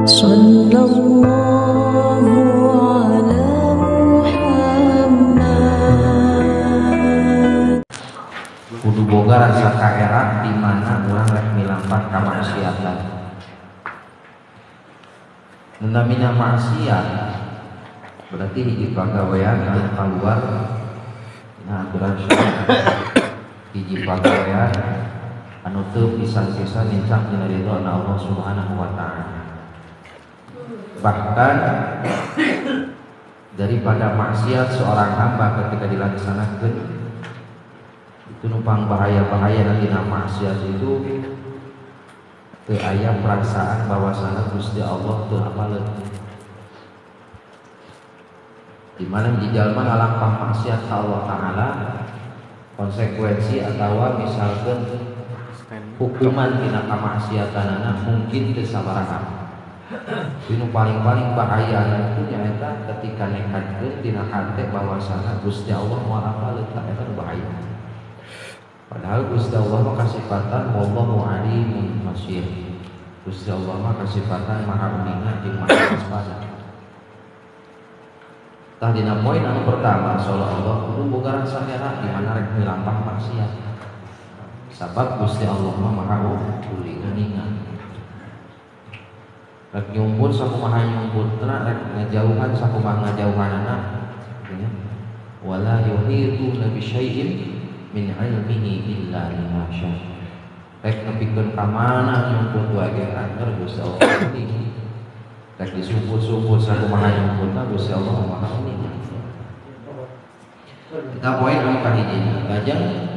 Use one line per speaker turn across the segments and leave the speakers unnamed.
Sallallahu ala Muhammad.
Kudu boga rasa kaera di mana urang rek milampah ka maksiatan. Namina maksiat berarti hiji pagawean anu kaluar dina aturan syariat. Hiji pagawean anu teu pisan-pisan nincak dina ridho Allah Subhanahu wa taala. Bahkan daripada maksiat seorang hamba ketika dilaksanakan itu numpang bahaya-bahaya nanti maksiat itu teu aya perasaan bahwasana Gusti Allah teu apaleun. Di mana di jalma ngalampah maksiat ka Allah Taala, konsekuensi atawa misalkan hukuman tina kamaksiatanana mungkin teu sabaraha. Dinu paling-paling bahaya itu nyaeta ketika nekatkeun dina hate bahwasana Gusti Allah moal apaleun, eta bahaya. Padahal Gusti Allah mah kasifatan wallahu alimun basir. Gusti Allah mah kasifatan maha uninga jeung maha waspada. Tah dina poin anu pertama salah Allah kudu boga rasa era di mana rek milampah maksiat. Sabab Gusti Allah mah maha uninga. Rek nyumput sakumaha nyumputna, rek ngajauhan sakumaha ngajauhanana, ya. Wala yuhituna bi syai'in min ilmihi illa bima syaa. Rek nepikeun ka mana nyumput wae ge anger Gusti Allah ini. Rek disumput-sumput sakumaha nyumputna Gusti Allah Maha uninga. Kita poin anu kahiji. Lajeng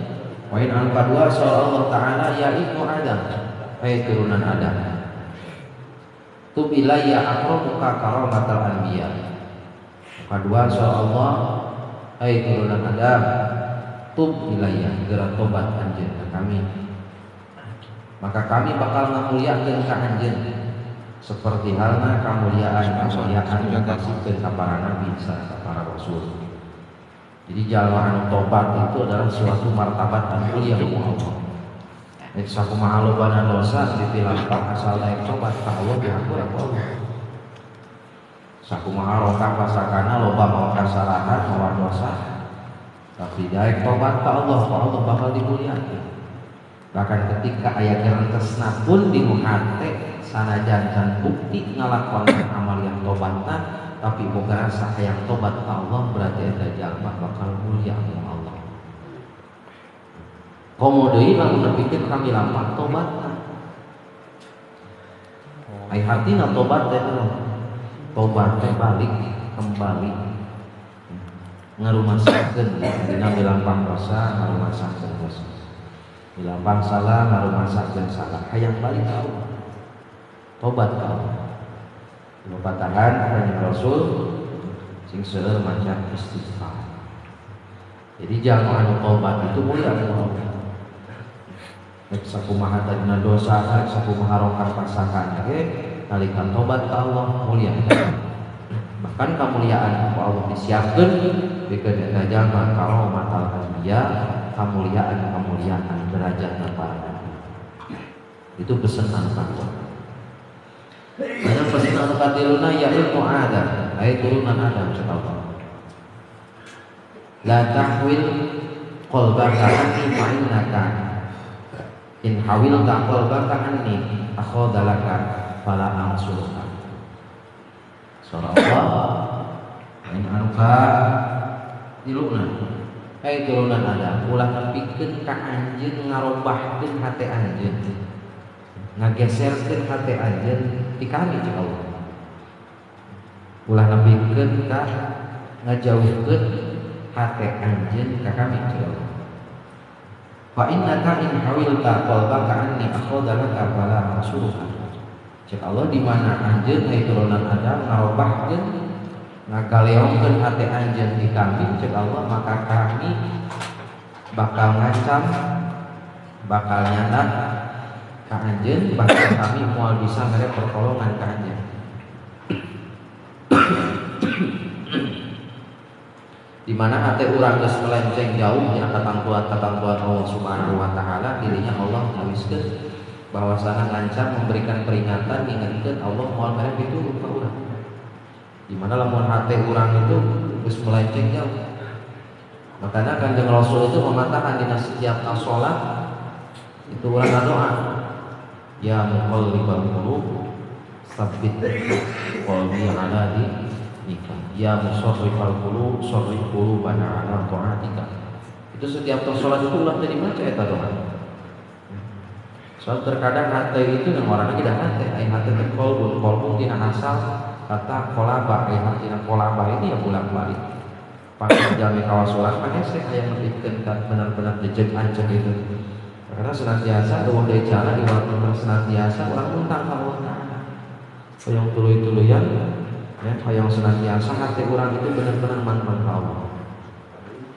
poin anu kadua soal Allah Ta'ala ya ibnu Adam, hai turunan Adam. Tub ilayya akramuka karamatal anbiya. Kedua soal Allah, hai turunan Adam, tub ilayya, segera tobat anjeun ka kami. Maka kami bakal ngamuliakeun ka anjeun seperti halna kamuliaan-kamuliaan yang kasihkeun ka para nabi sarta para rasul. Jadi jalma anu tobat itu adalah suatu martabat anu mulia ku Allah. Nek sakumaha lobana dosa dipilampah asal daek tobat ka Allah dihampura ku Allah. Sakumaha rokah pasakana loba mawa kasalahan mawa dosa, tapi daek tobat ka Allah, ku Allah bakal dimuliakeun. Bahkan ketika aya kerentesna pun di hate sanajan can bukti ngalakonan amal yang tobatna, tapi boga rasa hayang tobat ka Allah berarti eta jalma bakal mulia ku Allah. Komo deui lamun nepikeun kami lampah tobatna. Ai hartina tobat teh tobat teh balik kembali ngarumasakeun dina milampah dosa ngarumasakeun dosa. Milampah salah ngarumasakeun salah, hayang balik ka Allah. Tobat ka Allah. Lopatahan kanjeng Rasul sing seueur maca istighfar. Jadi jalma anu tobat itu mulia ku Allah. Rek sakumaha tadina dosa, rek sakumaha rongkar pasakana ge nalika tobat ka Allah mulia. Bahkan kamuliaan ku Allah disiapkeun pikeun eta jalma karomatal anbiya, kamuliaan-kamuliaan derajat para nabi. Itu pesan anu kadua. Banyak pesan anu katiluna ya ibnu Adam, ai turunan Adam cek Allah. La tahwil qalbaka anni fa innaka in hawilta qalbaka anni akhadalaka fala ansuruka. Surah Allah in anuka tiluna hai turunan Adam ulah nepikeun ka anjeun ngarobahkeun hate anjeun, ngageserkeun hate anjeun ti kami cek Allah. Ulah nepikeun ka ngajauhkeun hate anjeun ka kami cek Allah. Fa innaka in hawilta qalbaka anni akhadalaka fala ansuruka. Cek Allah di mana anjeun hai turunan Adam ngarobahkeun ngagaleongkeun hate anjeun di kami cek Allah, maka kami bakal ngancam, bakal nyandak ka anjeun, bahkan kami moal bisa mere pertolongan ka anjeun. Di mana hati urang geus melenceng jauh nya katangtuan-katangtuan Allah Subhanahu wa taala, dirinya Allah ngawiskeun Bahwasana ngancam memberikan peringatan ngingetkeun Allah moal mere pitulung ka urang. Di mana lamun hate urang itu geus melenceng jauh. Makanya Kanjeng Rasul itu mengatakan dina setiap salat itu urang doa, ya muqallibal qulub tsabbit qalbi ala dinika, ya musarrifal qulub sarrif qulubana ala ta'atika. Itu setiap salat itu ulah teu dibaca eta doa. Soal terkadang hati itu yang orangnya tidak hati, ai hati teh qalbun, qalbun tina asal kata qalaba, ai tina qalaba itu ya bolak-balik. Pakai jalmi kawas urang mah hese aya nepikeun ka benar-benar jejeg anceg itu. Karena senantiasa eueuh deui cara di waktu senantiasa urang muntang ka Allah Ta'ala. Hoyong tuluy-tuluyan ya, hoyong senantiasa hati urang itu benar-benar manteng ka Allah.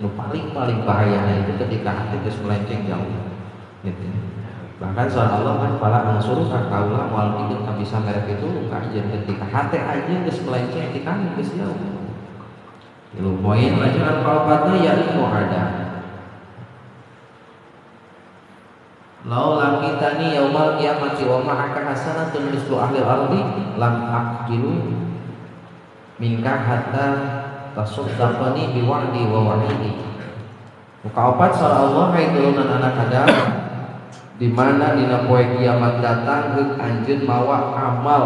Nu paling-paling bahayana itu ketika hati geus melenceng jauh. Gitu. Bahkan soal Allah kan pala angsuruh ka kaula moal pikeun ka bisa mere pitulung ka anjeun ketika hati anjeun geus melenceng ti kami geus jauh. Tilu poin ajaran kaopatna ya ibnu Adam. Lau laqitani yaumal qiyamati wa ma'aka hasanatun mislu ahli ardi lam aqbilu minka hatta tasaddaqani biwa'di wa wa'idi. Kaopat soal Allah hai turunan anak Adam di mana dina poe kiamat datang heuk anjeun mawa amal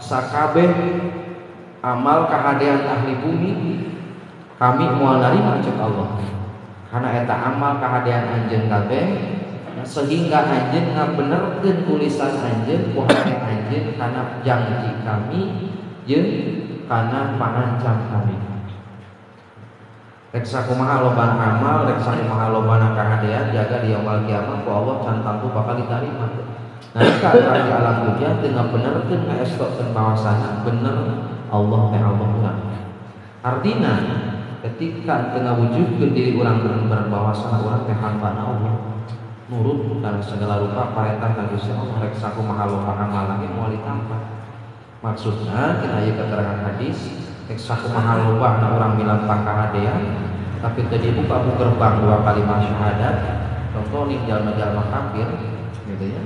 sakabeh amal kahadean ahli bumi kami moal narima cek Allah karena eta amal kahadean anjeun kabeh sehingga anjeun ngabenerkeun tulisan anjeun ku hate anjeun kana janji kami jeung kana pangancam kami. Rek sakumaha lobana amal, rek sakumaha lobana kahadean jaga di yaumul kiamat ku Allah can tangtu bakal ditarima. Nah, ka di alam dunia teu ngabenerkeun ngaestokkeun bahwasana bener Allah teh Allah urang. Artina ketika tengah wujudkeun diri urang bener-bener bahwasana urang teh hambana Allah, nurut dalam segala rupa parentah ka Gusti Allah rek sakumaha loba amal lagi moal ditampa. Maksudna tina ieu keterangan hadis rek sakumaha loba na urang milampah kahadean tapi teu dibuka ku gerbang dua kalimat syahadat, contoh nih jalma-jalma kafir gitu ya.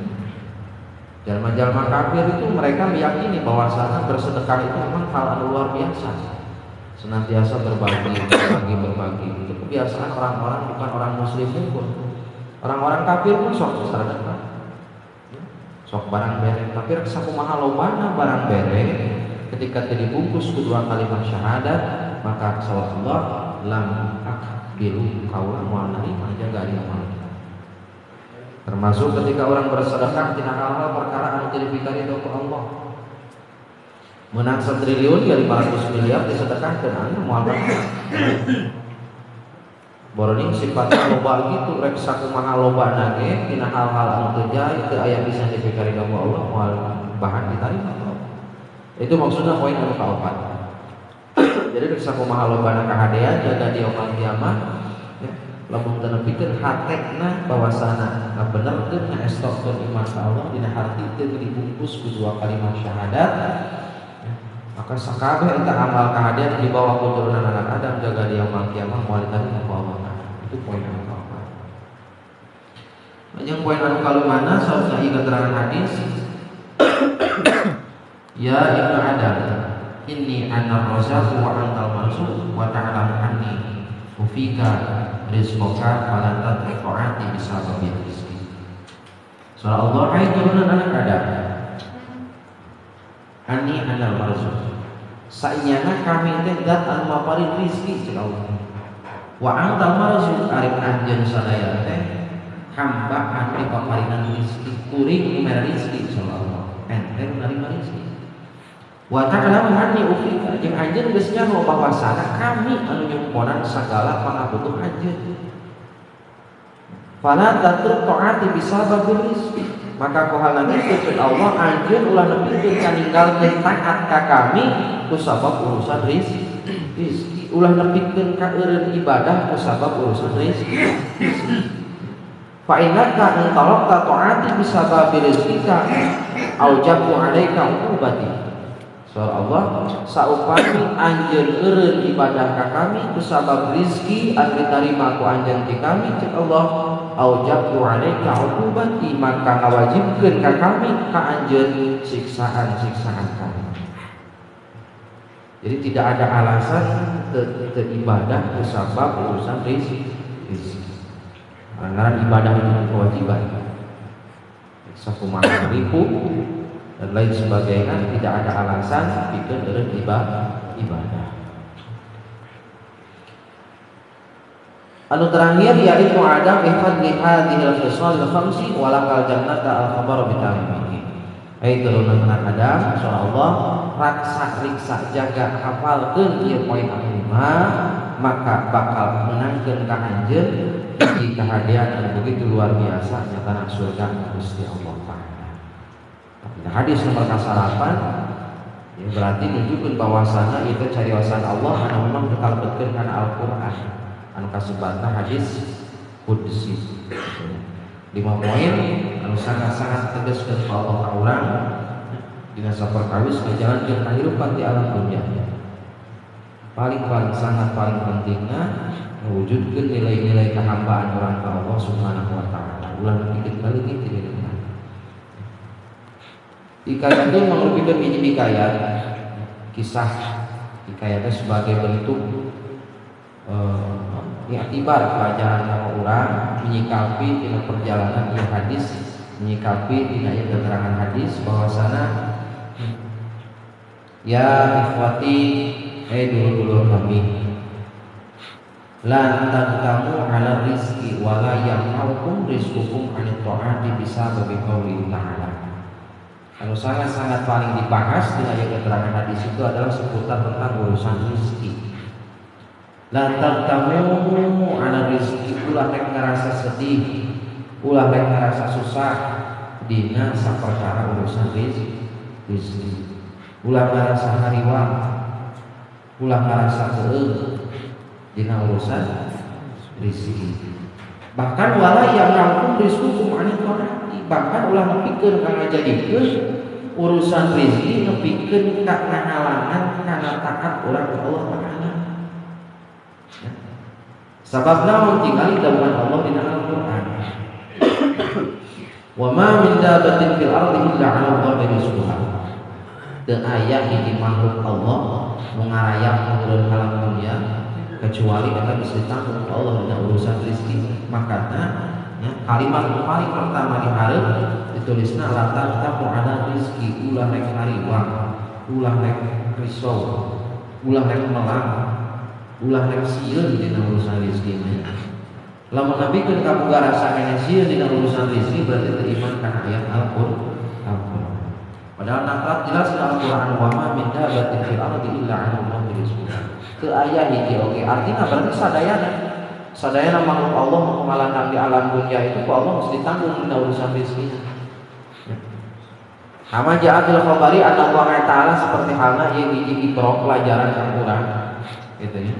Jalma-jalma kafir itu mereka meyakini bahwasanya bersedekah itu memang hal anu luar biasa. Senantiasa berbagi, berbagi, berbagi. Itu kebiasaan orang-orang bukan orang muslim pun. Orang-orang kafir pun sok sedekah. Sok barang bere, tapi rek sakumaha lobana barang bere ketika teu dibungkus ku dua kalimat syahadat, maka Allah lam aqbilu kaula moal narima jaga di amal. Termasuk ketika orang bersedekah tina hal-hal perkara anu teu dipikari ku Allah. Menang 1 triliun ya 500 miliar disedekahkeun anu moal berkah. Boroning sifatna loba gitu rek sakumaha lobana ge tina hal-hal anu teu jaya teu aya bisa dipikari ku Allah moal bahan ditarima. Itu maksudnya poin anu kaopat. Jadi rek sakumaha lobana kahadean jaga di yaumul kiamat ya, lamun teu nepikeun hatekna bahwasana ngabenerkeun ngaestokkeun iman ka Allah dina harti teu dibungkus ku dua kalimat syahadat ya, maka sakabeh eta amal kahadean dibawa ku turunan anak Adam jaga di yaumul kiamah moal ditarima ku Allah. Itu poin anu kaopat. Yang poin anu kalumana saurna ieu keterangan hadis ya ibnu Adam inni ana razzaq wa antal marzuq wa ta'lamu anni ufika rizqaka fala tatruk ta'ati bisababi rizqi. Surah Allah hai turunan anak Adam anni anal marzuq sainyana kami teh zat anu maparin rizki cek Allah wa antal marzuq arif anjeun sadaya teh hamba anu dipaparinan rizki kuring mere rizki insyaallah ente narima rizki wa ta'lamu anni ufika jeung anjeun geus nyaho bahwasana kami anu nyumponan sagala pangabutuh anjeun fala tatruk ta'ati bisababir rizqi maka ku halna kitu cek Allah anjeun ulah nepikeun ka ninggalkeun taat ka kami ku sabab urusan rizki ulah nepikeun ka eureun ibadah ku sabab urusan rizki fa innaka in talaqta ta'ati bisababi rizqika aujabu 'alaika uqubati. Soal Allah saupami anjeun eureun ibadah ka kami ku sabab rizki anu ditarima ku anjeun ti kami cek Allah aujabtu alaika uqubati, maka ngawajibkeun ka kami ka anjeun siksaan-siksaan kami. Jadi tidak ada alasan teu ibadah kusabab urusan rezeki. Karena ibadah itu kewajiban. Sakumaha ribu dan lain sebagainya, tidak ada alasan pikeun eureun ibadah. Anu terakhir yaitu Adam ihfad li hadhil khisal al-khamsi walakal jannata al-khabar bitamimihi. Hai turunan anak Adam, insyaallah raksa riksa jaga hafalkeun ieu poin anu lima, maka bakal menangkeun ka anjeun hiji kahadean anu begitu luar biasa nyatana surga Gusti Allah Ta'ala. Nah, hadis nomor kasalapan ya berarti nunjukkeun bahwasana itu cariosan Allah anu memang dikalebetkeun kana Al-Qur'an anu kasebatna hadis qudsi. 5 poin anu sangat-sangat tegaskeun ka Allah ka urang dina saperkawis ngajalankeun kahirupan di alam dunia. Paling-paling sangat paling pentingna mewujudkeun nilai-nilai kehambaan orang ka Allah Subhanahu wa taala. Ulah nepikeun kaleungit di dieu. Hikayat itu merupakan hiji hikayat, kisah hikayatnya sebagai bentuk i'tibar pelajaran sama orang menyikapi dina perjalanan ieu hadis, menyikapi dina ieu keterangan hadis bahwasana ya ikhwati, dulur-dulur kami, la tagtamu ala rizki wa la yamna'ukum rizqukum anit ta'ati bisa bi qouli ta'ala. Anu sangat-sangat paling dibahas di ayat keterangan hadis itu adalah seputar tentang urusan rizki. La tagtamu ala rizki, ulah rek ngerasa sedih, ulah rek ngerasa susah dina saperkara urusan rizki. Ulah ngerasa hariwang, ulah ngerasa keung dina urusan rizki. Bahkan wala yamna'ukum rizqukum anit ta'ati, bahkan ulah nepikeun ka ngajadikeun urusan rizki nepikeun ka ngahalangan kana taat urang ka Allah Ta'ala. Ya. Sabab naon tingali dawuhan Allah dina Al-Qur'an. Wa ma min dabatin fil ardi illa 'ala Allahi rizquha. Teu aya hiji makhluk Allah nu ngarayap nurun alam dunia kecuali eta bisa ditanggung ku Allah dina urusan rezeki. Makana ya, kalimat paling pertama di hareup ditulisna la tagtamu ala rizki, ulah rek hariwang, ulah rek risau, ulah rek melang, ulah rek sieun dina urusan rezeki mah. Lamun nabikeun kaboga rasa keneh sieun dina urusan rezeki berarti teu iman kana ayat Al-Qur'an. Padahal nakrat jelas di Al-Qur'an wa ma min dabatin fil ardi illa 'ala Allahi rizquha. Teu aya hiji oge artina berarti sadayana sadayana makhluk Allah mengalahkan di alam dunia itu ku Allah mesti ditanggung dina urusan rezekinya. Kama ja'atil khabari anna Allah Ta'ala, seperti halna ieu hiji ibrah pelajaran ka urang gitu ya.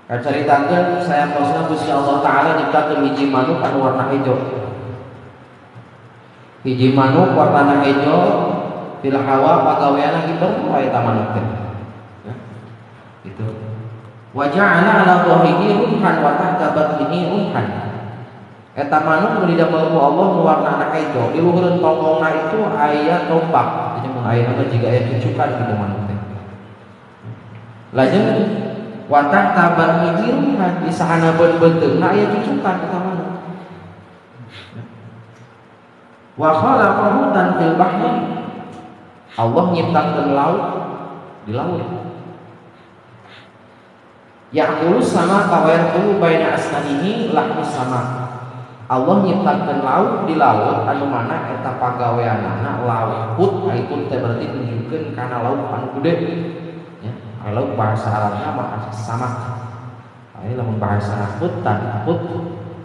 Kacaritakeun saya tosna Gusti Allah Ta'ala nyiptakeun hiji manuk anu warna hejo. Hiji manuk warna hejo fil hawa pagaweana hiber wae eta manuk teh. Ya. Gitu. Wa ja'ala ala dhahrihi rumhan wa tahta batnihi rumhan. Eta manuk nu didamel ku Allah nu warnana hejo, di luhureun tonggongna itu aya tombak. Jadi mun aya mah jiga aya cucukan gitu manuk teh. Lajeng wa tahta batnihi rumhan, di sahanabeun beuteungna aya cucukan eta manuk. Wa khalaqa hutan fil bahri. Allah nyiptakeun laut di laut. Ya'kulu sama wa ya'kulu baina asnanihi lahmis sama. Allah nyiptakeun laut di laut anu mana eta pagaweanana laut hut, ari hut teh berarti nunjukkeun kana laut anu gede. Ya, laut bahasa Arabna mah sama. Ini lamun bahasa hutan, hut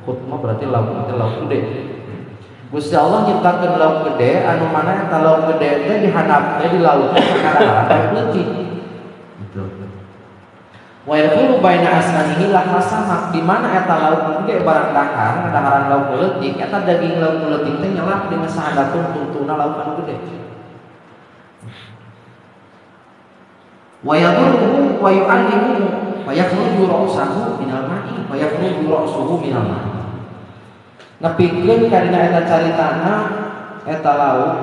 hut mah berarti laut, itu laut gede. Gusti Allah nyiptakeun laut gede anu mana eta laut gede teh dihandap teh di laut teh sakadar leutik. Gitu. Wa yaqulu baina asnanihi lahma samak, di mana eta laut gede barang dahar, daharan laut leutik, eta daging laut leutik teh nyelap dina sahandapeun tungtuna laut anu gede. Wa yadurruhu wa yu'allimuhu wa yakhruju ra'sahu minal ma'i wa yakhruju ra'suhu minal ma'i. Nepikeun ka dina eta caritana eta lauk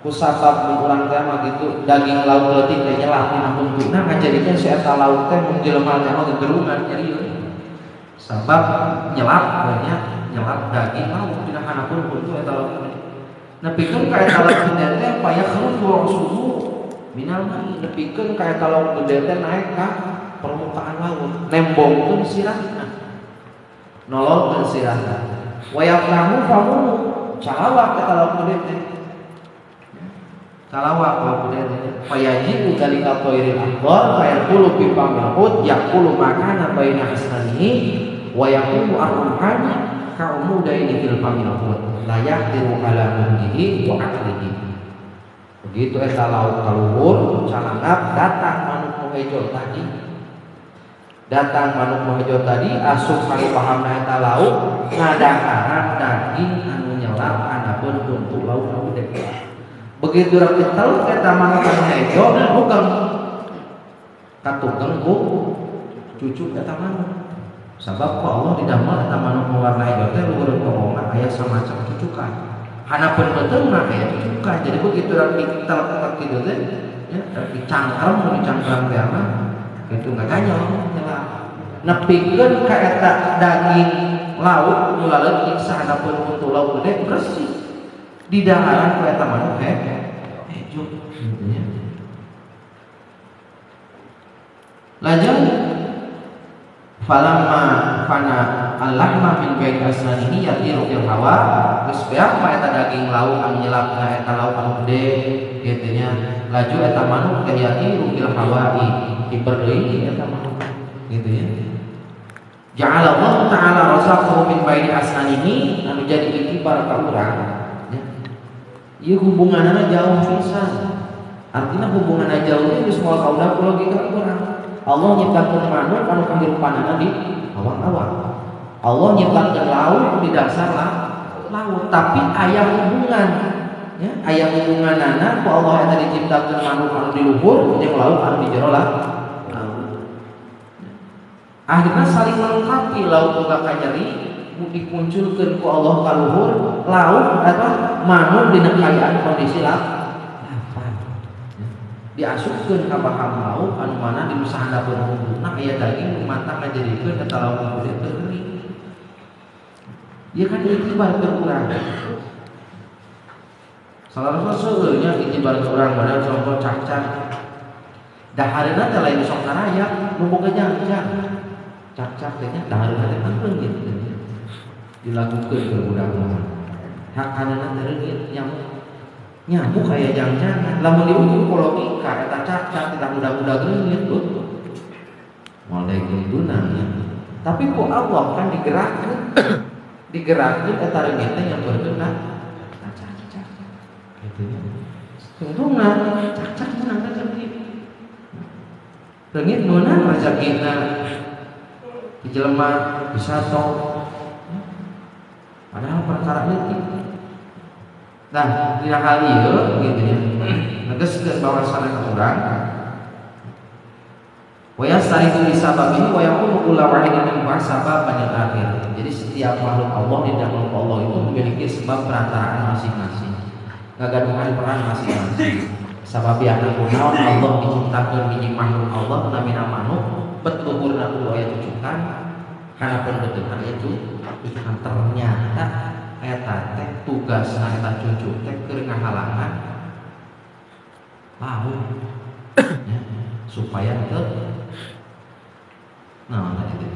kusabab mun urang teh mah gitu daging lauk leutik teh nyelap dina huntuna ngajadikeun si eta lauk teh mun jelema teh mah gegerungan nyerieun. Sabab nyelap banyak nyelap daging lauk dina hanapun huntu eta lauk. Nepikeun ka eta lauk gede teh payakhruju rasuhu minal ma'i, nepikeun ka eta lauk gede teh naik ka permukaan laut, nembongkeun sirahna, nololkeun sirahna. Wa yafnahu famu calawak eta lauk gede teh. Calawak lauk gede teh. Fayaji'u dalika thairil akbar fayaqulu fi famil hut yaqulu makana baina asnanihi wa yaqulu arruhan ka'umudaini fil famil hut la yaqdiru ala mulkihi wa aqlihi. Begitu eta lauk kaluhur calangap datang manuk nu hejo tadi. Datang manuk nu hejo tadi asup ka pahamna eta lauk ngadaharan daging anu nyelap anapun untuk lauk anu gede. Begitu rek diteluk eta manuk anu hejo hugeng katugeng ku cucu eta manuk. Sabab ku Allah didamel eta manuk nu warna hejo teh luhur pokona aya samacam cucukan. Hanapun beuteungna aya cucukan. Jadi begitu rek ditelek kitu teh ya rek dicangkrem mun dicangkrem teh mah kitu ngaganyol nyelap. Nepikeun ka eta daging lauk nu laleutik sahanapun huntu lauk gede bersih. Didaharan ku eta manuk hejo gitu nya. Lajeng falamma fana al-lahma min bain asnanihi yatiru fil hawa, geus beak mah eta daging lauk anu nyelapna eta lauk anu gede kitu nya. Laju eta manuk teh yatiru fil hawa'i, diperdeui eta manuk gitu ya. Ja'alallahu ta'ala razaqahu min baini asnanihi anu jadi itibar ka urang ya. Ieu hubunganna jauh pisan. Artinya hubunganna jauh teh geus moal kaudah ku logika urang. Allah nyiptakeun manuk anu kahirupanana di awang-awang. Allah nyiptakeun laut di dasar laut, tapi aya hubungan ya, aya hubunganana ku Allah eta diciptakeun manuk anu di luhur jeung laut anu di jero laut. Akhirnya saling melengkapi, laut boga kanyeri dimunculkeun ku Allah ka luhur, laut apa manuk dina kaayaan kondisi lapar. Diasupkeun ka baham laut anu mana di nu sahandapeun hungkuna aya daging nu matang ngajadikeun eta lauk nu gede teu geuning. Ieu kan itibar keur urang. Salah seueur nya itibar keur urang padahal contoh cacak. Dahareuna teh lain sok naraya nu boga jangjang. Cacak teh nya dahareuna teh kan leungit dilakukeun keur budak mah. Hakanana teh leungit nyamuk. Nyamuk aya jangan-jangan lamun diukur ku logika eta cacak tidak mudah-mudah leungit tuh. Moal daek tuntunang ya. Tapi ku Allah kan digerakkeun. Digerakkeun eta leungit teh nyamperkeun ka cacak. Kitu nya. Tungtungan cacak meunang rezeki. Leungit meunang rezekina. Di jelema bisa tok. Padahal perkara leutik. Nah, dina hal ieu gitu ya. Negeskeun bahwasana ka urang wa yastariku bi sababihi wa yakunu kullu wahidin min sababan lil akhir. Jadi setiap makhluk Allah di dalam Allah itu memiliki sebab perantaraan masing-masing. Ngagaduhan peran masing-masing. Sababiana kunaon Allah diciptakeun hiji makhluk Allah namina manuk bet luhurna kudu aya cucukan hanapun beuteungna aya cucukan. Ternyata eta teh tugasna eta cucu teh keur ngahalangan laut ya, supaya teu naon tadi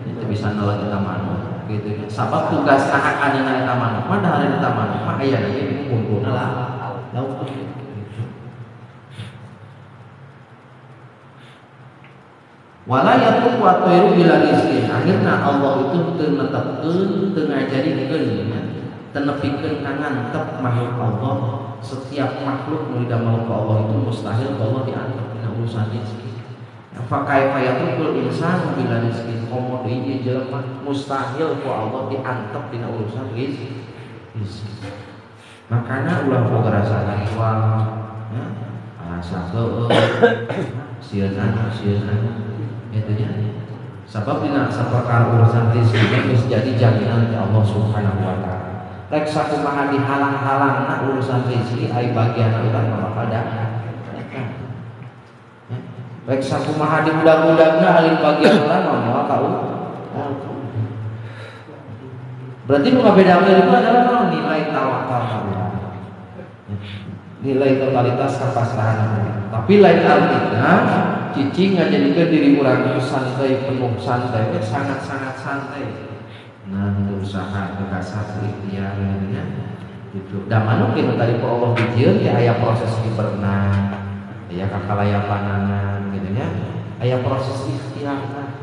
teh bisa nolak eta manuk gitu ya. Sabab tugasna hakanana eta manuk mah dahareun eta manuk mah aya deui kumpulna laut gitu. Wala yatuqu at-tayru bila rizqin. Akhirna Allah itu teu netepkeun, teu ngajadikeun, teu nepikeun ka ngantep makhluk Allah. Setiap makhluk nu didamel ku Allah itu mustahil ku Allah diantep dina urusan rezeki. Fa kaifa yatuqul insanu bila rizqin? Komo deui ieu jelema mustahil ku Allah diantep dina urusan rezeki. Makana ulah boga rasa ngariwang, ya, rasa heueuh, sieun anu, sieun anu. Itu nya. Sabab dina saperkara urusan rezeki geus jadi jaminan ti Allah Subhanahu wa taala. Rek sakumaha dihalang-halangna urusan rezeki ai bagian urang mah bakal datang. Rek sakumaha diudag-udagna ari bagian urang mah moal ka. Berarti nu ngabedakeun itu adalah naon nilai tawakal ka urang. Nilai totalitas kepasrahan. Tapi lain artinya cicing ngajadikeun diri urang itu santai penuh santai, sangat-sangat santai. Nah, berusaha kekasar ikhtiar gitu. Gitu. Da manuk kitu tadi ku Allah dijieun teh aya proses diberna, aya kakalayapanana gitu nya, aya proses ikhtiarna.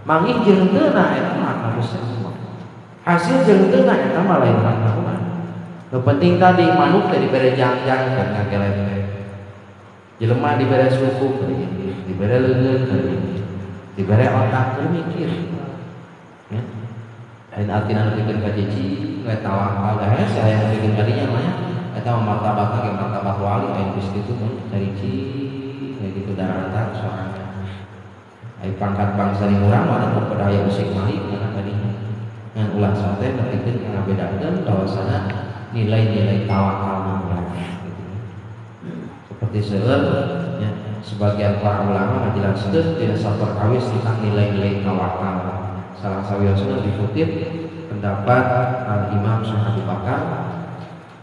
Mangih jeung teu na eta mah harusnya semua. Hasil jeung teu na eta mah lain hakna urang. Nu penting tadi manuk teh dibere jangjang kan ngageleng. Jelema dibere suku, dibere leungeun, dibere otak keur mikir. Ya. Lain artina nu pikeun ka cici, we tawakal da hese aya nu pikeun ka dinya mah nya. Eta mah martabatna ge martabat wali aya geus kitu mun carici kayak gitu daratan sorangan. Ai pangkat bangsa di urang mah anu pada aya usik malik kana kadinya. Ngan ulah sampe nepikeun ka ngabedakeun bahwasana nilai-nilai tawakal mah urang gitu. Seperti seueur ya, sebagian para ulama ngajelaskeun dina saperkawis tentang nilai-nilai tawakal. Salah sawiosna dikutip pendapat Al-Imam Syekh Abu Bakar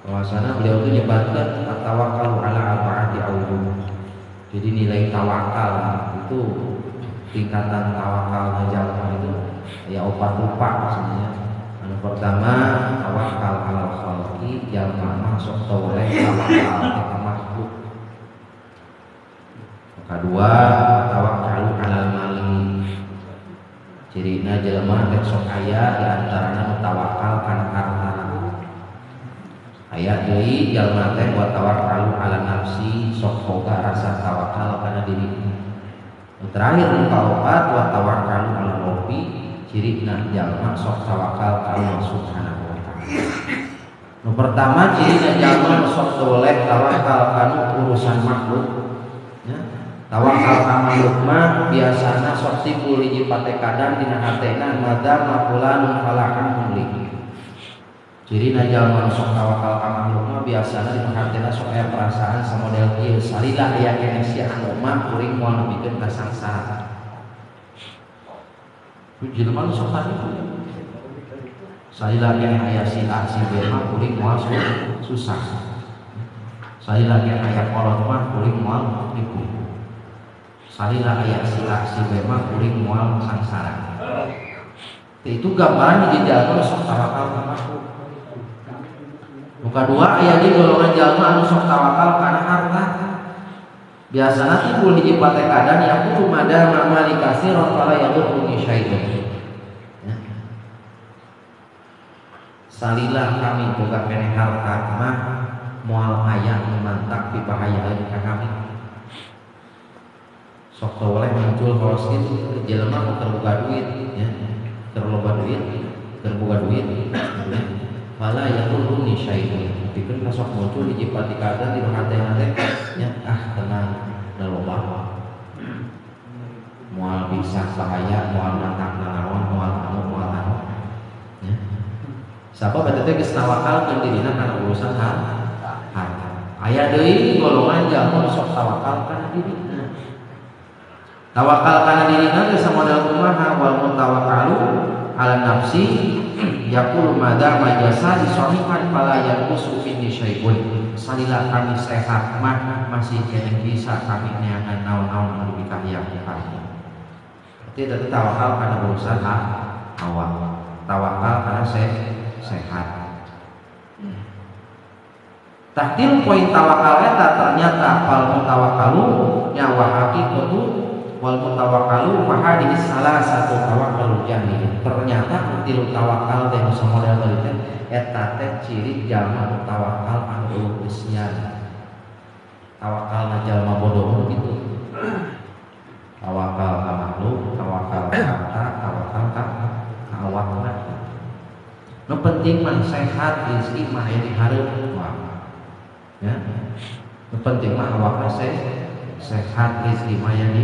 bahwasana beliau itu nyebatkeun at-tawakkalu ala arba'ati awjuh. Jadi nilai tawakal itu tingkatan tawakal jalma itu ya opat rupa maksudnya. Anu pertama tawakal alal khalqi jalma mah sok toleh tawakal ka makhluk. Kedua tawakkalu alal mali. Cirina jelema teh sok aya di antarana nu tawakal kana harta. Aya deui jalma teh wa tawakkalu ala nafsi sok boga rasa tawakal kana diri. Nu terakhir nu kaopat wa tawakkalu ala rabbi cirina jalma sok tawakal ka Allah Subhanahu wa taala. Nu pertama cirina jalma sok doleh tawakal kana urusan makhluk. Ya. Tawakal ka makhluk mah biasana sok timbul hiji patekadan dina hatena madama fulanun falakan muliki. Cirina jalma sok tawakal ka makhluk mah biasana dina hatena sok aya perasaan samodel kieu salila aya keneh si anu mah kuring moal nepikeun ka sangsara. Ku jelema sok tadi salila keneh aya si A si B mah kuring moal susah. Salila keneh aya kolot mah kuring moal nipu. Salila aya si A si B mah kuring moal sangsara. Itu gambaran di jalma sok tawakal ka makhluk. Nu kadua aya di golongan jalma anu sok tawakal kana harta. Biasana timbul hiji patekadan yaqulu madama mali katsiran fala yadurruni syai'un. Ya. Salila kami boga keneh harta mah moal aya nu mantak pibahayaeun ka kami. Sok toleh muncul kawas kitu jelema nu keur boga duit ya, keur loba duit, keur boga duit. Fala yadurruni syai'un. Pikeun sok muncul hiji patikadan di hate-hate nya ah tenang da loba. Moal bisa bahaya, moal mantak nanaon, moal anu moal anu. Ya. Sabab eta teh geus tawakalkeun dirina kana urusan harta. Aya deui golongan jalma sok tawakal kana dirina. Tawakal kana dirina teh samodel kumaha wal mutawakkalu ala nafsi yaqulu madama jasadi sahihan fala yanqusu minni syai'un. Salila kami sehat mah masih keneh bisa kami neangan naon-naon anu dipikahayang ku kami. Berarti eta tawakal kana urusan awak. Tawakal kana sehat. Tahtil poin tawakal eta ternyata fal mutawakkalu nya wa haqiqatu wal mutawakkalu fa hadhihi salah satu tawakkalul jahil. Ternyata tilu tawakal teh nu samodel tadi teh eta teh ciri jalma nu tawakal anu eueuh eusian. Tawakalna jalma bodoh gitu. Tawakal ka makhluk, tawakal ka harta, tawakal ka awakna. Nu penting mah sehat, rezeki mah aya di hareup. Ya. Nu penting mah awakna sehat, rezeki mah aya di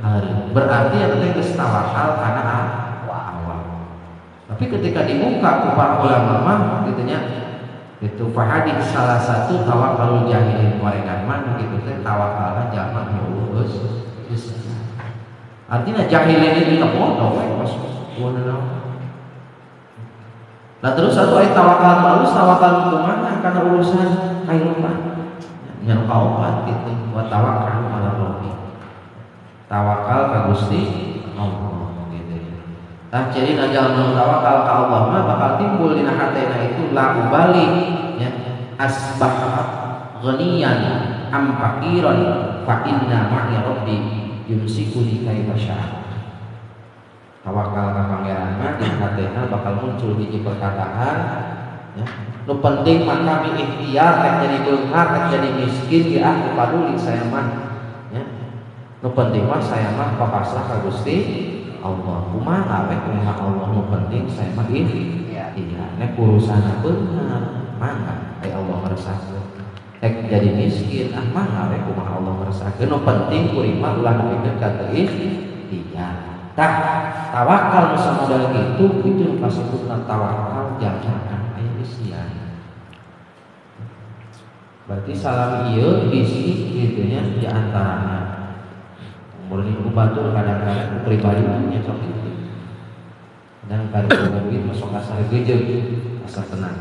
Hareut. Berarti eta teh geus tawakal kana awal. Tapi ketika dibuka ku para ulama mah kitu nya itu fahadih salah satu tawakalul jahilin korengan mah kitu teh tawakalna jalma nu geus geus. Artinya jahilin itu teh bodoh we pas naon. Nah terus satu ayat tawakal halus tawakal kumaha karena urusan kehidupan. Nya nu kaopat kitu wa tawakal ala Allah. Tawakal ka Gusti Allah gitu. Tah jadi jalma tawakal ka Allah mah bakal timbul dina hatena itu la ubali nya asbah ghaniyan am faqiran fa inna ma'i rabbi yumsikuni kaifa syaa. Tawakal ka pangeran mah di hatena bakal muncul hiji perkataan ya. Nu penting mah kami ikhtiar rek jadi beunghar rek jadi miskin ge ah teu paduli saya mah ya. Nu penting mah saya mah papasrah ka Gusti Allah. Kumaha we kumaha Allah nu penting saya mah ikhtiar. Nek urusanna beunghar mangga ai Allah ngeresakeun. Rek jadi miskin ah mangga we kumaha Allah ngeresakeun. Nu penting kuring mah ulah nepikeun ka teu ikhtiar. Tah tawakal masa modal gitu itu kasebutna tawakal jangan aya isian. Berarti salam ieu bisi kitu nya di antarana. Murni ku batur kadang-kadang ku pribadi nya sok kitu. Kadang kadang duit masuk asal gejeug, asal tenang.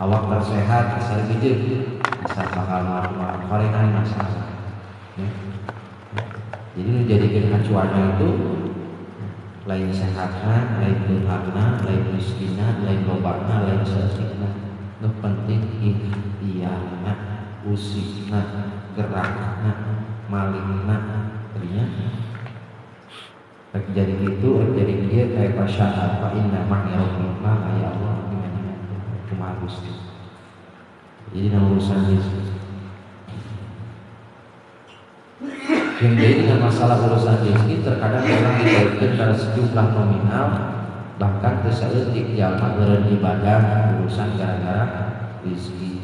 Awak tersehat asal gejeug, asal bakal marah korengan masalah. Ya. Jadi nu jadikeun acuanna itu lain sehatna, lain beungharna, lain miskinna, lain lobana, lain saeutikna. Nu penting ikhtiarna, usikna, gerakna, malingna, tadinya. Rek jadi kitu, rek jadi kieu kaifa syaa fa inna ma'i rabbi ma ya Allah gimana kumaha Gusti. Jadi dina urusan rezeki. Yang jadi dengan masalah urusan rezeki terkadang orang dikaitkan pada sejumlah nominal bahkan teu saeutik jalma eureun ibadah urusan gara-gara rezeki.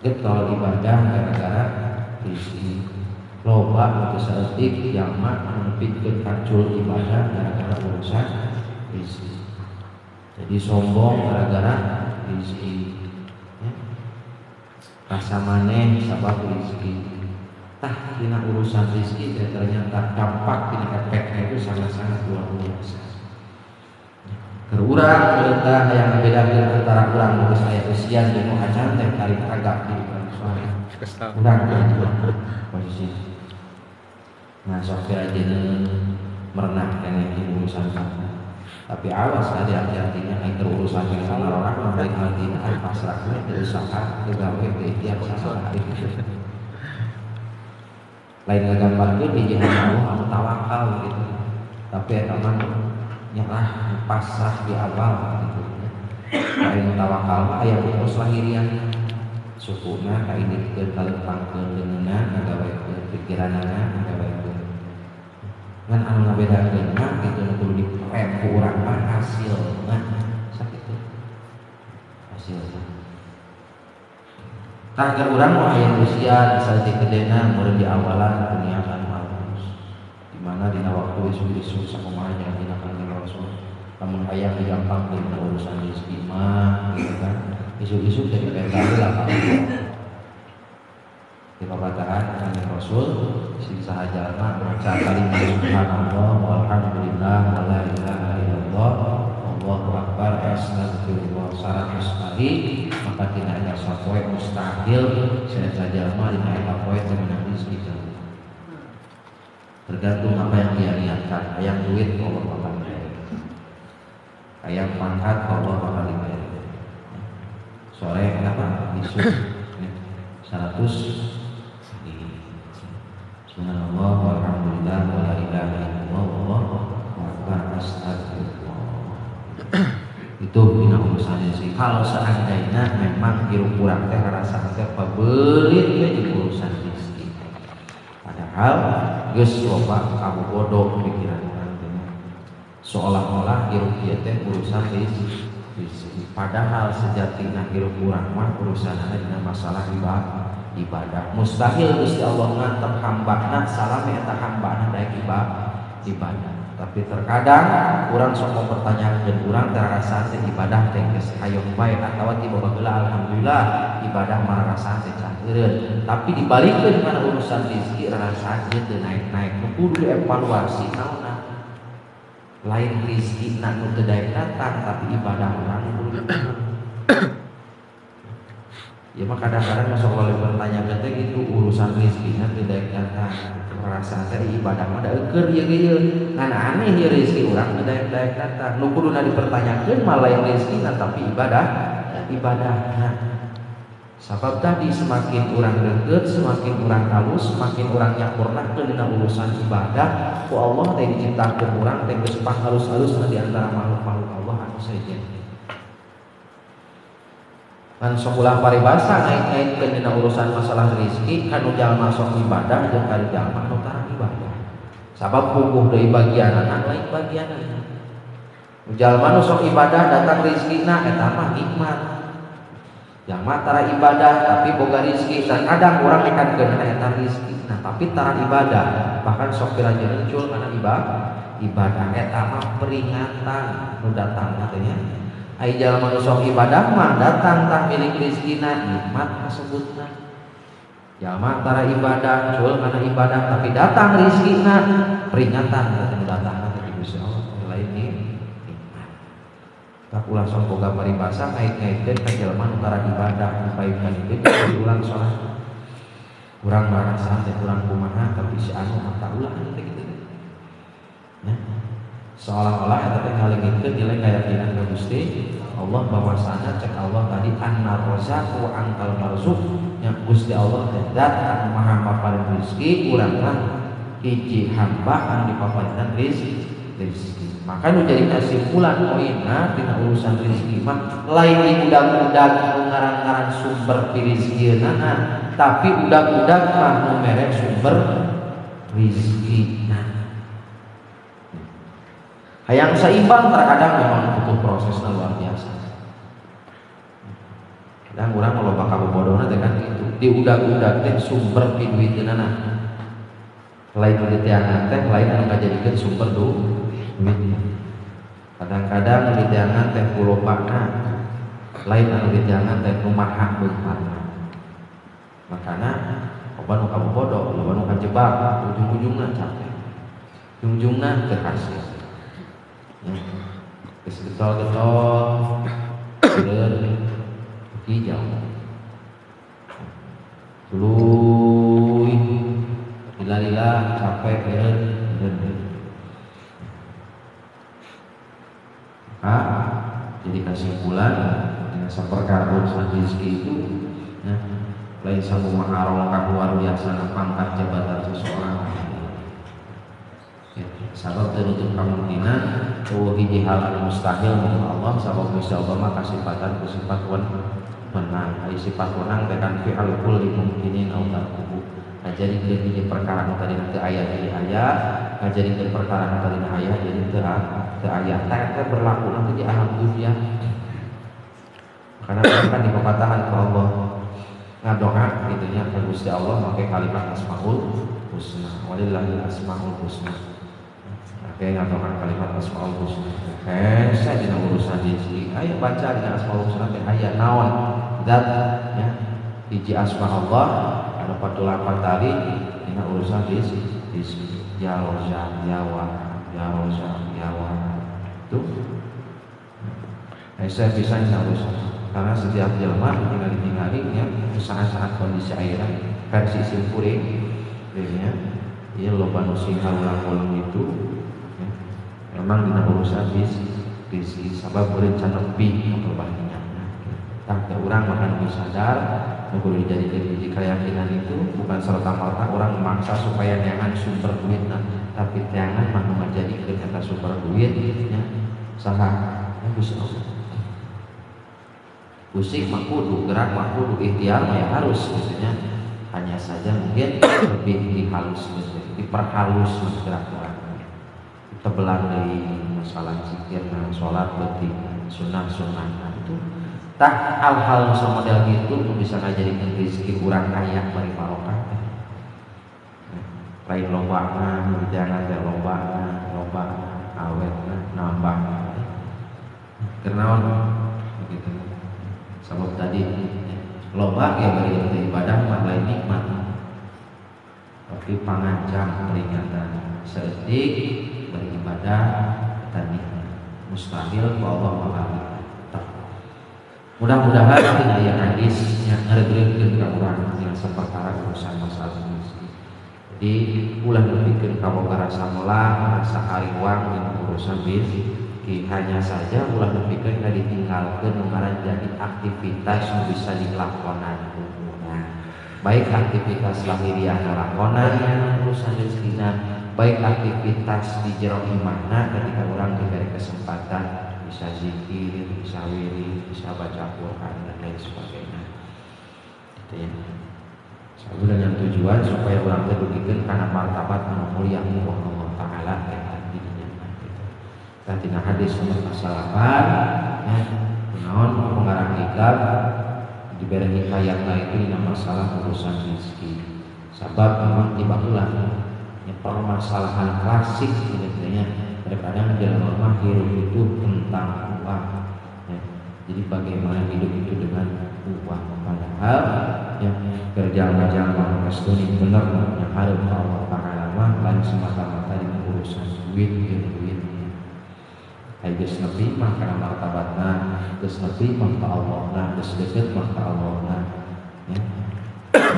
Getol ibadah gara-gara rezeki. Loba teu saeutik jalma nepikeun kacul ibadah gara-gara urusan rezeki. Jadi sombong gara-gara rezeki. Ya. Rasa maneh sabab rezeki. Tah dina urusan rezeki dan ternyata dampak dina efeknya itu sangat-sangat luar biasa. Keur urang pemerintah yang membedakan antara urang nu geus aya usian jeung nu acan teh tarik agak di urang posisi. Nah sok teh ajeuna merenah keneh di urusan tapi awas hati-hatinya ai keur urusan jeung orang mah baik hati pasrah we teu usaha teu gawe teu ikhtiar saha gitu. Lain ngagambarkeun hiji Allah anu tawakal gitu. Tapi eta mah nyerah pasrah di awal gitu. Lain tawakal mah aya terus lahirian. Sukuna kainditkeun kalempangkeun leungeunna ngagawekeun pikiranana ngagawekeun. Ngan anu ngabedakeun mah kitu nu kudu diprem ku urang mah hasilna sakitu. Hasilna. Tah keur urang mah aya usia saeutik gedena meureun di awalan niatan halus. Di mana dina waktu isuk-isuk sakumaha nya dina Kanjeng Rasul. Lamun hayang digampangkeun dina urusan rezeki mah gitu kan. Isuk-isuk jadi penta heula ka Allah. Di papatahan Kanjeng Rasul sing saha jalma maca kalimat subhanallah walhamdulillah wala ilaha illallah Allahu akbar astagfirullah 100 kali maka tidak ada sapoe mustahil saja jalma dina eta poe teu meunang rezeki. Tergantung apa yang dia niatkan. Hayang duit Allah bakal beri. Hayang pangkat Allah bakal diberi. Sore kenapa? Isuk 100 di subhanallah walhamdulillah wala ilaha illallah wallahu akbar astagfirullah. Itu dina urusannya sih. Kalau seandainya memang hirup urang teh rasa teh pabelit we di urusan rezeki. Padahal geus loba kabobodo pikiran urang teh. Seolah-olah hirup ieu teh urusan rezeki. Padahal sejatinya hirup urang mah urusanna dina masalah ibadah. Mustahil Gusti Allah ngantep hambana salami eta hambana daek ibadah. Ibadah. Tapi terkadang urang sok mempertanyakan urang terasa teh ibadah teh geus hayang bae atawa tiba baheula alhamdulillah ibadah marasa teh can eureun. Tapi dibalikeun kana urusan rezeki rarasaan ieu teu naik-naik. Nu kudu dievaluasi naonna? Lain rezeki na nu teu daek datang tapi ibadah urang kudu. Ya mah kadang-kadang masuk oleh pertanyaan teh gitu urusan rezeki na teu daek datang. Perasaan teh ibadah mah da eueur ieu ge ieu ngan aneh ieu rezeki urang teu daek-daek datang. Nu kuduna dipertanyakeun mah lain rezekina tapi ibadah ibadahna. Sabab tadi semakin urang deukeut, semakin urang halus, semakin urang nyampurnakeun dina urusan ibadah, ku Allah teh diciptakeun urang teh geus panghalus-halusna di antara makhluk-makhluk Allah anu sejen. Kan sok ulah paribasa ngait-ngaitkeun dina urusan masalah rezeki kanu jalma sok ibadah jeung ka jalma nu tara ibadah. Sabab puguh deui bagianana lain bagianana. Jalma nu sok ibadah datang rezekina eta mah nikmat. Jalma tara ibadah tapi boga rezeki, terkadang urang nekankeun eta rezekina tapi tara ibadah, bahkan sok pirajeun encul kana ibadah eta mah peringatan nu datang teh nya. Ai jalma nu sok ibadah mah datang tah milik rezekina nikmat kasebutna. Jalma tara ibadah cul kana ibadah tapi datang rezekina peringatan nu datang teh Gusti Allah lain nikmat. Tak ulah sok boga paribasa ngait-ngaitkeun ka jalma nu tara ibadah dipaekan itu diulang salat. Urang marasaan teh urang kumaha tapi si anu mah tak ulah teh kitu. Nah, seolah-olah eta teh ngalengitkeun nilai keyakinan ka Gusti Allah bahwasana cek Allah tadi annar-razzaqu antal marzuq nya Gusti Allah teh zat anu maha maparin rezeki urang mah hiji hamba anu dipaparinan rezeki. Maka nu jadi kesimpulan poinna tina urusan rezeki mah lain diudag-udag nu ngarang-ngarang sumber rezekieuna tapi udag-udag mah nu mere sumber rezekina. Hayang seimbang terkadang memang butuh prosesnya luar biasa. Kadang urang loba kabobodona teh kan gitu. Diudag-udag teh sumber piduiteunana. Lain nu diteangan teh lain anu ngajadikeun sumber duit. Kadang-kadang nu diteangan teh kulopana. Lain anu diteangan teh nu maha beungharna. Makana loba nu kabobodo, loba nu kajebak, ujung-ujungna capek. Ujung-ujungna teu hasil. Geus getol-getol eureun hijau tuluy lila-lila capek eureun eureun. Maka jadi kesimpulan dengan saperkara urusan rezeki itu ya, lain sakumaha rongkah luar biasa pangkat jabatan seseorang. Sabab tertutup kemungkinan oh hiji hal anu mustahil menurut Allah sabab Gusti Allah mah kasifatan ku sifat wenang. Ai sifat wenang teh kan fi'al kulli mumkinin au tarkuhu. Ngajadikeun hiji perkara nu tadina teu aya jadi aya, ngajadikeun perkara nu tadina aya jadi teu aya. Teh berlaku nanti di alam dunia. Karena kan di pepatahan ku Allah ngadoa kitu nya ka Gusti Allah make kalimat asmaul husna. Walillahil asmaul husna. Oke, ngatokan kalimat asmaul husna. Hese dina urusan rezeki. Ayo baca dina asmaul husna teh aya naon? Zat ya. Hiji asma Allah anu 48 tali dina urusan rezeki. Ya Razzaq, ya Wahhab, ya Razzaq, ya Wahhab. Tuh. Hese bisa dina urusan. Karena setiap jelema tinggal-tinggali ya saat-saat kondisi akhirat versi simpuring ya. Ieu loba nu sing ulang-ulang itu. Memang dina urusan rezeki sabab berencana lebih atau banyak. Tah urang makan kudu sadar, nu kudu dijadikeun hiji keyakinan itu bukan serta-merta orang memaksa supaya neangan sumber duitna, tapi teangan mah nu ngajadikeun eta sumber duit nya saha? Ya Gusti Allah. Usik mah kudu, gerak mah kudu, ikhtiar mah ya harus gitu nya. Hanya saja mungkin lebih dihalus gitu, diperhalus gerak orang. Tebelan dari masalah zikir, nah, sholat, berarti sunnah-sunnah nah, itu tah hal-hal model gitu bisa ngajadikeun rezeki urang kaya bari barokah. Lain lobana jangan teh lobana, lobana awetna nambah. Kenaon begitu. Sebab tadi loba ya bari ibadah mah lain nikmat. Tapi pangancam peringatan seetik beribadah dan nikmat. Mustahil ku Allah bakal nikmat. Mudah-mudahan aya hadis yang ngareugreugkeun ka urang dina saperkara urusan masalah rezeki. Jadi ulah nepikeun kaboga rasa melang, rasa hariwang dina urusan rezeki. Hanya saja ulah nepikeun ka ditinggalkeun nu ngaran jadi aktivitas nu bisa dilakonan ku urang. Baik aktivitas lahiriah ngalakonan urusan rezekina, baik aktivitas di jero imahna ketika orang diberi kesempatan bisa zikir, bisa wirid, bisa baca Quran dan lain sebagainya. Gitu ya. Selalu dengan tujuan supaya orang teh dugikeun kana martabat anu mulia ku Allah Taala eta didinya gitu. Tah dina hadis nomor 8 ya, kunaon pengarang kitab diberi hikayatna itu dina masalah urusan rezeki. Sabab memang tiba ulah ya, permasalahan klasik sebenarnya terkadang jalan norma hidup itu tentang uang ya. Jadi bagaimana hidup itu dengan uang, padahal ya kerja-kerja pestuni bener yang harus Allah Ta'ala mah lain semata-mata di urusan duit duit. Ai geus nepi mah kana martabatna, geus nepi mah ka Allahna, geus deukeut mah ka Allahna ya.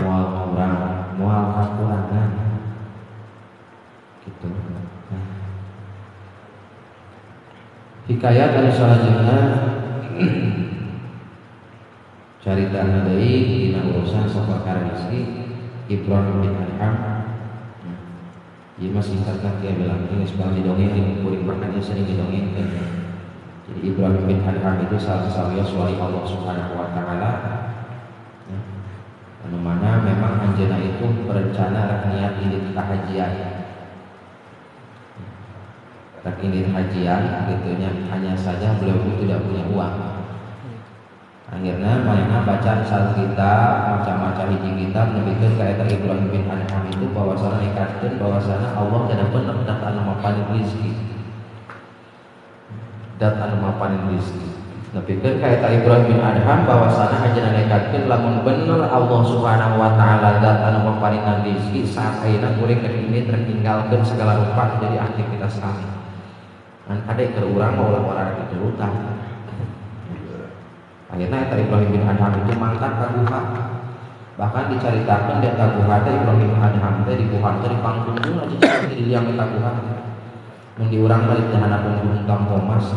Moal kurang, moal kakurangan gitu. Nah. Hikayat anu salajengna carita deui dina urusan saperkara rezeki Ibrahim bin Adham. Ieu mah singkatna kieu bilang geus pernah didongeng di kuring bahkan ieu sering didongengkeun. Jadi Ibrahim bin Adham itu salah satu wali Allah Subhanahu wa taala. Anu mana memang anjeunna itu berencana rek niat indit ka hajian. Rek indit hajian gitu nya, hanya saja beliau itu tidak punya uang. Akhirnya mereka baca satu kitab, macam-macam hiji kitab nepikeun ka eta Ibrahim bin Adham itu bahwasana nekatkeun bahwasana Allah tidak bener dat anu mapanin rezeki. Dat anu mapanin rezeki. Nepikeun ka eta Ibrahim bin Adham bahwasana anjeunna nekatkeun lamun bener Allah Subhanahu wa taala dat anu mapanin rezeki saat ayeuna kuring rek ini tertinggalkeun segala rupa jadi aktivitas kami. Ngan kade keur urang mah ulah orang kitu utang. Akhirnya eta Ibrahim bin Adham itu mangkat ka guha. Bahkan dicaritakeun di eta guha teh Ibrahim bin Adham teh di guha teh dipangtungtung aja di liang eta guha. Mun di urang mah di hanapun gunung Tampomas.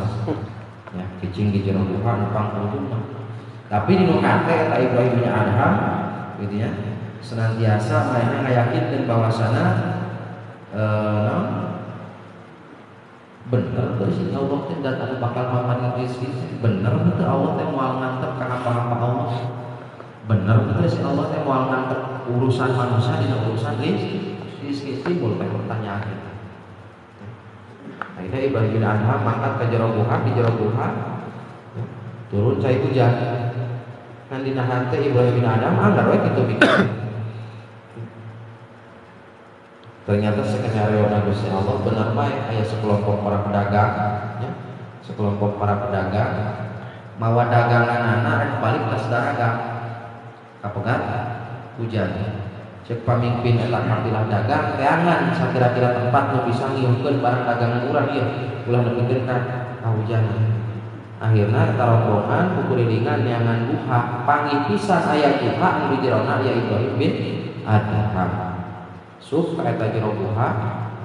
Ya, cicing di jero guha nu pangtungtung. Tapi di nu hate eta Ibrahim bin Adham gitu ya, senantiasa manehna ngayakinkeun bahwasana bener teu sih Allah teh dat anu bakal mapanin rezeki, bener teu Allah teh moal ngantep ka apa-apa Allah, bener teu sih Allah teh moal ngantep urusan manusia dina urusan rezeki, timbul teh pertanyaan itu. Akhirnya Ibrahim bin Adham mangkat ka jero guha, di jero guha ya, turun cai hujan. Ngan dina hate Ibrahim bin Adham anggar we kitu mikir. Ternyata skenario Gusti Allah benar bae aya sekelompok para pedagang ya, sekelompok para pedagang mawa daganganana rek balik tas dagang kapegat hujan. Cek pamimpin eta kafilah dagang teangan sakira-kira tempat nu bisa ngiungkeun barang dagangan urang ieu ulah nepikeun ka kahujanan. Akhirna eta rombongan kukurilingan neangan guha, panggih pisan aya guha anu di jerona aya Ibrahim bin Adham. Sup ka eta jero guha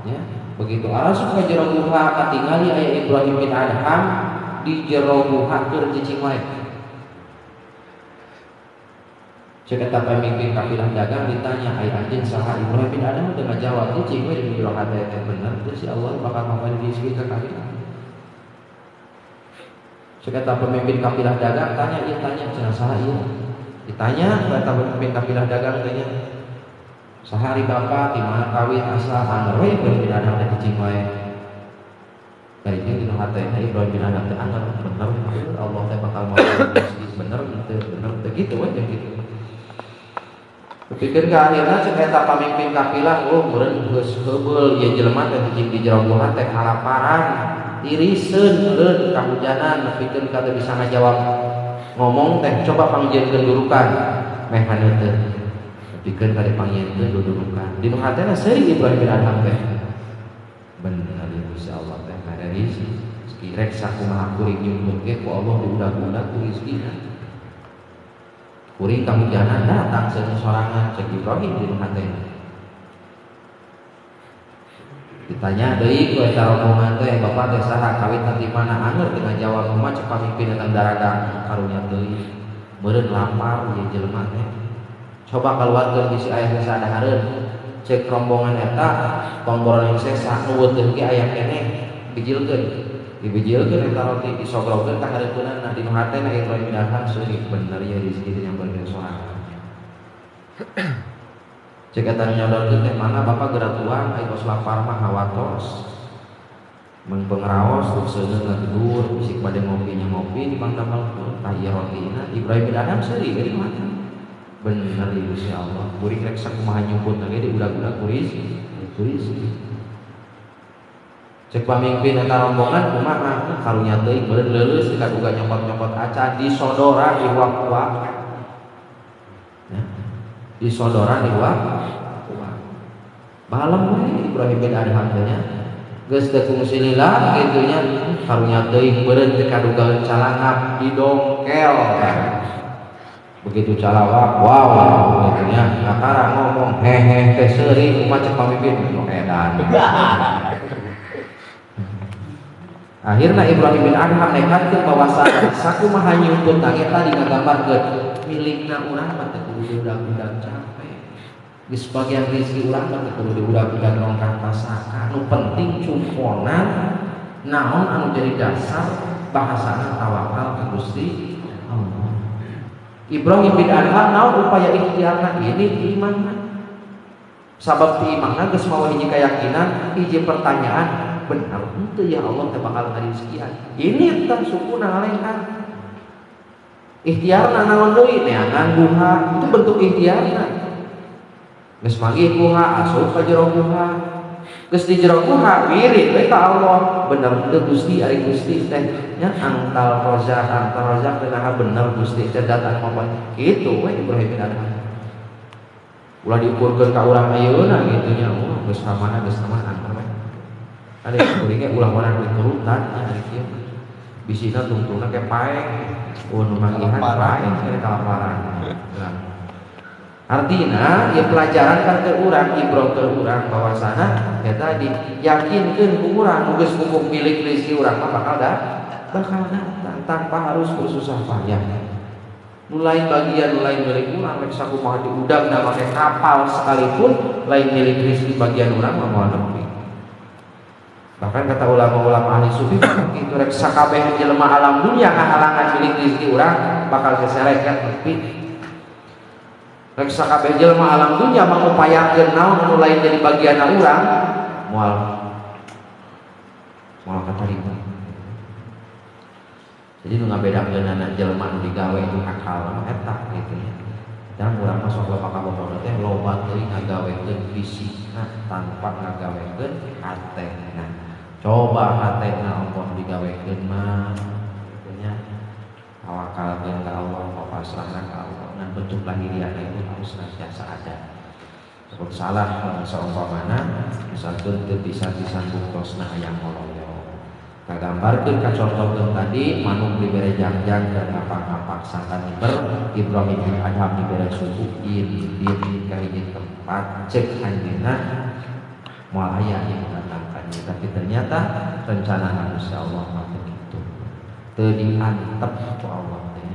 ya, begitu arasup ka jero guha katingali aya Ibrahim bin Adham di jero guha keur cicing wae. Cek eta pamimpin kafilah dagang ditanya ai anjeun saha? Ibrahim bin Adham teu ngajawab, cicing we di jero hate teh bener teu si Allah bakal mamain rezeki ka kami. Cek eta pemimpin kafilah dagang tanya ieu tanya cenah saha ieu? Ditanya eta pemimpin kafilah dagang tanya sehari bapak di mana kawin asal anggar we Ibrahim bin Adham teh cicing wae. Dari ieu dina hatena Ibrahim bin Adham teh anggar bener Allah teh bakal mau rezeki bener teu bener teu kitu we jeung kitu. Pikeun ka akhirna cek eta pamimpin kafilah oh meureun geus heubeul ieu jelema teh cicing di jero guha teh kalaparan tiriseun meureun kahujanan nepikeun ka teu bisa ngajawab ngomong teh coba pangjieunkeun durukan meh haneuteun nepikeun ka dipangjieunkeun dudurukan dinu hatena seuri Ibrahim bin Adham teh bener ieu Gusti Allah teh mere rezeki rek sakumaha kuring nyumput ge ku Allah diudag-udag ku rezekina kuring kahujanan datang seung sorangan cek Ibrahim di hatena ditanya deui ku eta rombongan teh bapak teh saha kawit ti mana anger teu ngajawab kumaha cek pamimpin datang daragang karunya deui meureun lapar ieu jelema teh coba kaluarkeun bisi aya sasadahareun cek rombongan eta tong boroning sesa nu weuteung ge aya keneh bijilkeun dibijilkeun eta roti disogrokeun ka hareupeunana dinu hatena Ibrahim bin Adham seuri bener ieu rezeki teh nyamperkeun sorangan cek eta nyodorkeun teh mana bapak geura tuang ai kos lapar mah hawatos mun pengraos teu seuneun ngagedur bisik bade ngopi nya ngopi di pangdamelkeun tah ieu rotina Ibrahim bin Adham seuri ge dinu hatena bener ieu Gusti Allah kuring rek sakumaha nyumput ge diudag-udag ku rezeki cek pamimpin eta rombongan kumaha karunya teuing meureun leuleus kaduga nyokot-nyokot acan disodoran iwak-uak ya disodoran iwak-uak balem we Ibrahim bin Adham teh nya geus teu kungsi lila kitu nya karunya teuing meureun teu kaduga calangap didongkel begitu calawak wow kitu nya kakara ngomong hehe teh seuri kumaha cek pamimpin nu edan. Akhirna Ibrahim bin Adham nekatkeun bahwasana sakumaha nyumput teh tadi ngagambarkeun milikna urang mah teu kudu diudag-udag capek. Geus bagian rezeki urang mah teu kudu diudag-udag rongkah pasaka. Nu penting cumponan naon anu jadi dasar bahasana tawakal ka Gusti Allah. Ibrahim bin Adham naon upaya ikhtiarna ini imanna. Sabab ti imanna geus mawa hiji keyakinan, hiji pertanyaan benar henteu ya Allah teh bakal ngarizkian. Ini teh sukuna ngalengkan. Ikhtiarna naon deui neangan guha, itu bentuk ikhtiarna. Geus manggih guha, asup ka jero guha. Geus di jero guha wirid we ka Allah. Bener henteu Gusti ari Gusti teh nya angtal rozak teh naha bener Gusti teh datang mah kitu we Ibrahim bin Adham. Ulah diukurkeun ka urang ayeuna kitu nya. Oh geus samana antar we. Ada kuringnya ulah orang diturutan nya ari kieu. Bisina tungtungna ke paeng, oh nu manggihan paeng kene kalaparan. Nah. Artina ieu pelajaran kan ke urang, ibroh ke urang bahwasana ya tadi yakinkeun ku urang nu geus kukuh milik rezeki urang mah bakal datang tanpa harus bersusah payah. Nu lain bagian nu lain milik urang rek sakumaha diudagna make kapal sekalipun lain milik rezeki bagian urang mah moal nepi. Bahkan kata ulama-ulama ahli sufi itu rek sakabeh jelema alam dunia ngahalangan milik rezeki urang bakal seserekan nepi. Rek sakabeh jelema alam dunia mangupayakeun naon anu lain jadi bagianna urang moal moal katarima. Jadi nu ngabedakeunana jelema nu digawe itu akal mah eta kitu nya. Dan urang mah sok loba ka bobodo teh loba teuing ngagawekeun fisikna tanpa ngagawekeun hatena. Coba hatena Allah digawekeun mah kitu nya. Tawakalkeun ka Allah, pasrahna ka Allah. Ngan bentuk lahiriahna itu harus senantiasa ada. Sebab salah saumpamana misalkeun teu bisa buktosna hayang ngoloyo. Kagambarkeun kacontohkeun tadi manuk dibere jangjang dan ngapak-ngapak sangkan miber Ibrahim bin Adham dibere suku indit ka hiji tempat cek anjeunna moal aya yang mendatangkannya tapi ternyata rencana Gusti Allah mah kitu teu diantep ku Allah teh.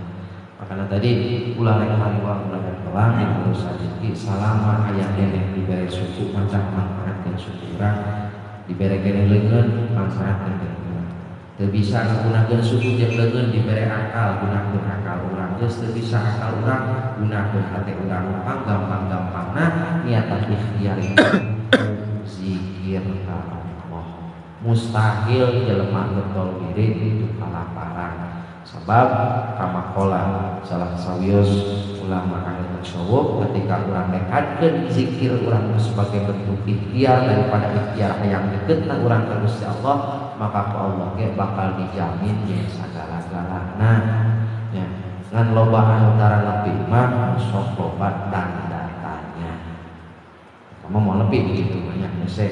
Makana tadi ulah rek hariwang ulah rek kelang di urusan rezeki salama aya keneh dibere suku macam manfaatkeun suku urang dibere keneh leungeun manfaatkeun. Teu bisa ngagunakeun suku jeung leungeun dibere akal gunakeun akal urang geus teu bisa akal urang gunakeun hate urang gampang-gampangna niatan ikhtiar itu zikir ka Allah. Mustahil jelema getol wirid itu kalaparan. Sebab kamakola salah sawios ulama ahli tasawuf ketika urang nekadkeun zikir urang sebagai bentuk ikhtiar daripada ikhtiar hayang deketna urang ka Gusti Allah, maka ku Allah ge bakal dijamin jeung sagala-galana nya. Ngan loba anu tara nepi mah sok loba tanda tanya. Kamu mau lebih begitu banyak hese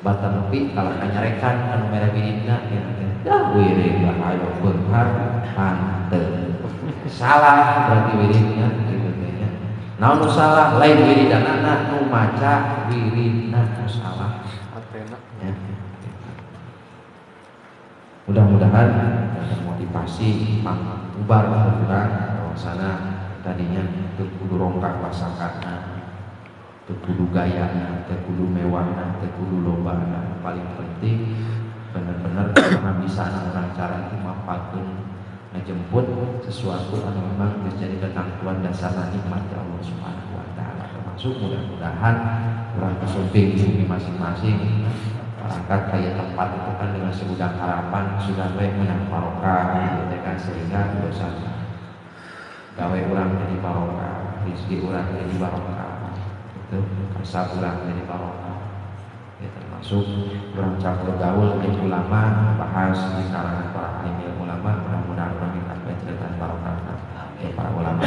bata nepi kalah kanyarekan anu mere wiridna ya teh. Dah wirid ayo beunghar hanteu. Salah berarti wiridna gitu teh nya. Naon nu salah lain wiridanana nu maca wiridna nu salah. Ya. Mudah-mudahan ada motivasi ubar urang bahwasana tadinya teu kudu rongkak pasakana, teu kudu gayana, teu kudu mewahna, teu kudu lobana. Paling penting benar-benar karena bisa orang cara itu mapakeun ngejemput sesuatu anu memang menjadi ketentuan dasar nikmat ya Allah Subhanahu wa taala. Termasuk mudah-mudahan urang kesumping bumi masing-masing berangkat kayak tempat itu kan dengan segudang harapan sudah baik menang barokah gitu kan, sehingga dosa gawe urang jadi barokah, rezeki urang jadi barokah, itu kasab urang jadi barokah. Ya, termasuk urang campur gaul jeung ulama, bahas di kalangan para alim ulama, mudah-mudahan urang dikasih cerita barokah ya para ulama.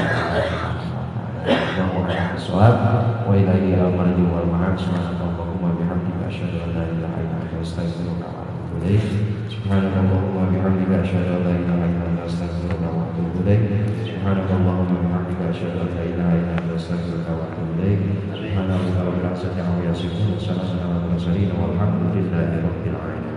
Wa ilaihi al-marji wal ma'ad. Subhanakallahumma bihamdika asyhadu an la ilaha illa anta astaghfiruka wa atubu ilaik. Subhanakallahumma bihamdika asyhadu an la ilaha illa anta astaghfiruka wa atubu ilaik. Subhanakallahumma bihamdika asyhadu an la ilaha illa anta astaghfiruka wa atubu ilaik. Subhana rabbika rabbil izzati amma yasifun wa salamun alal mursalin walhamdulillahi rabbil alamin.